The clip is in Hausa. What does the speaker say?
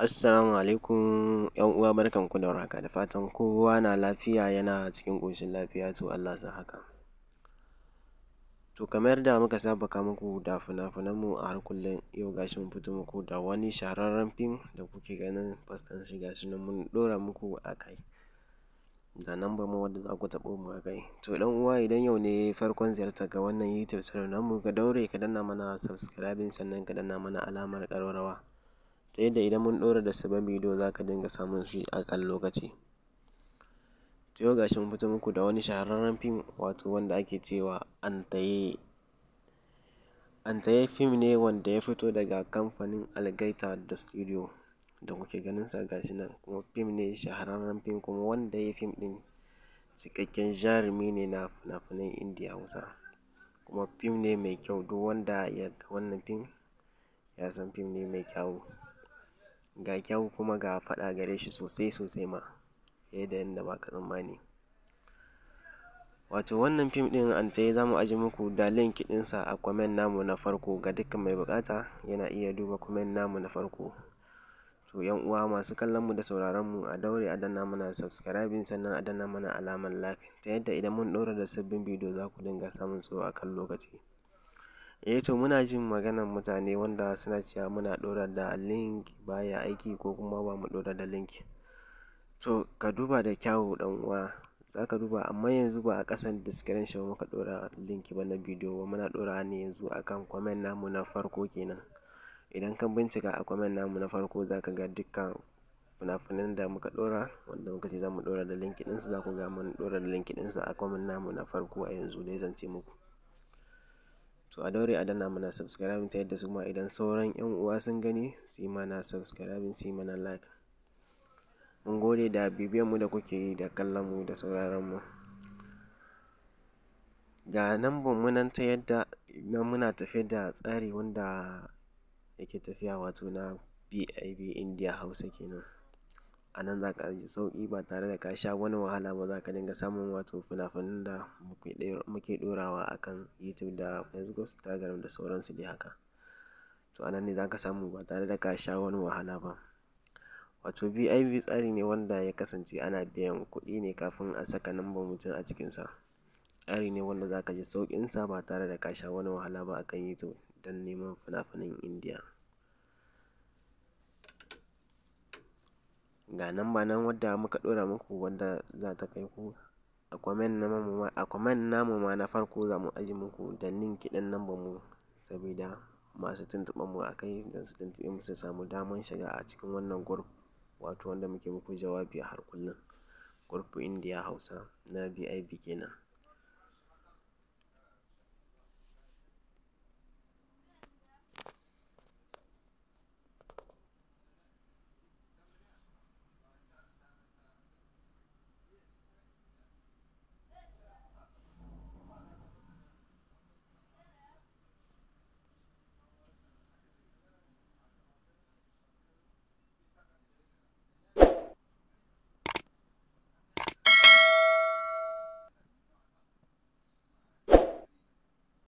Assalamu alaikum ‘yan uwa, barkanku da warhaka, da fatan kowa na lafiya, yana cikin ƙoshin lafiya. To, Allah sa haka. To, kamar yadda muka saba kawo muku da fina-finanmu a har kullum, yau ga shi mun fito muku da wani shahararren fim da kuke ganin fastan shi, ga shi nan mun ɗora muku a kai. Ga nambar mu wadda za ku taɓo mu a kai. To, ɗan uwa, idan yau ne farkon ziyartar ga wannan YouTube channel namu, ka daure ka danna mana subscribing, sannan ka danna mana alamar ƙararrawa, ta yadda idan mun ɗora da sabon bidiyo za ka dinga samun shi a kan lokaci. To, yau ga shi mun fito muku da wani shahararren fim, wato wanda ake cewa Antaye. Antaye fim ne wanda ya fito daga kamfanin Algaita da Studio da kuke ganin sa, ga shi nan kuma fim ne, shahararren fim, kuma wanda ya yi fim ɗin cikakken jarumi ne na fina-finan Indiya Hausa. Kuma fim ne mai kyau, duk wanda ya ga wannan fim ya san fim ne mai kyau. Ga kyau kuma ga faɗa gare shi sosai sosai ma, fiye da yadda ba ka tsammani. Wato wannan fim ɗin Antaye, za mu aje muku da link ɗinsa a comment namu na farko, ga dukkan mai buƙata yana iya duba comment namu na farko. To, ‘yan uwa masu kallon mu da sauraron mu, a daure a danna mana subscribing, sannan a danna mana alamar like, ta yadda idan mun ɗora da sabbin bidiyo za ku dinga samun su a kan lokaci. Eh, to, muna jin maganan mutane wanda suna cewa muna ɗora da link baya aiki, ko kuma ba mu ɗora da link. To, ka duba da kyau, ɗan uwa, za ka duba, amma yanzu ba a ƙasan description muka ɗora link ba na bidiyo ba, muna ɗorawa ne yanzu a kan comment namu na farko kenan. Idan ka bincika a comment namu na farko, za ka ga dukkan fina-finan da muka ɗora wanda muka ce za mu ɗora da link ɗinsu, za ku ga mun ɗora da link ɗinsu a comment namu na farko a yanzu dai zan ce muku. To, a daure a danna mana subscribing, ta yadda su ma idan sauran ‘yan uwa sun gani su yi mana subscribing, su yi mana like. Mun gode da bibiyan mu da kuke yi, da kallon mu da sauraron mu. Ga namban mu nan, ta yadda na muna tafe da tsari wanda yake tafiya, wato na BIB India Hausa kenan. A nan za ka ji sauƙi ba tare da ka sha wani wahala ba, za ka dinga samun wato fina-finan da muke ɗorawa a kan YouTube da Facebook, Instagram da sauransu dai haka. To, a nan ne za ka samu ba tare da ka sha wani wahala ba. Wato BIB tsari ne wanda ya kasance ana biyan kuɗi ne kafin a saka nambar mutum a cikinsa. Tsari ne wanda za ka ji sauƙinsa ba tare da ka sha wani wahala ba a kan YouTube don neman fina-finan Indiya. Ga namba nan wadda muka ɗora muku, wanda za ta kai ku a comment namu ma, a comment namu ma na farko za mu aje muku da link ɗin nambar mu, sabida masu tuntuɓar mu a kai don su tuntuɓe mu su samu damar shiga a cikin wannan group, wato wanda muke muku jawabi a har kullum. Group Indiya Hausa na BIB kenan.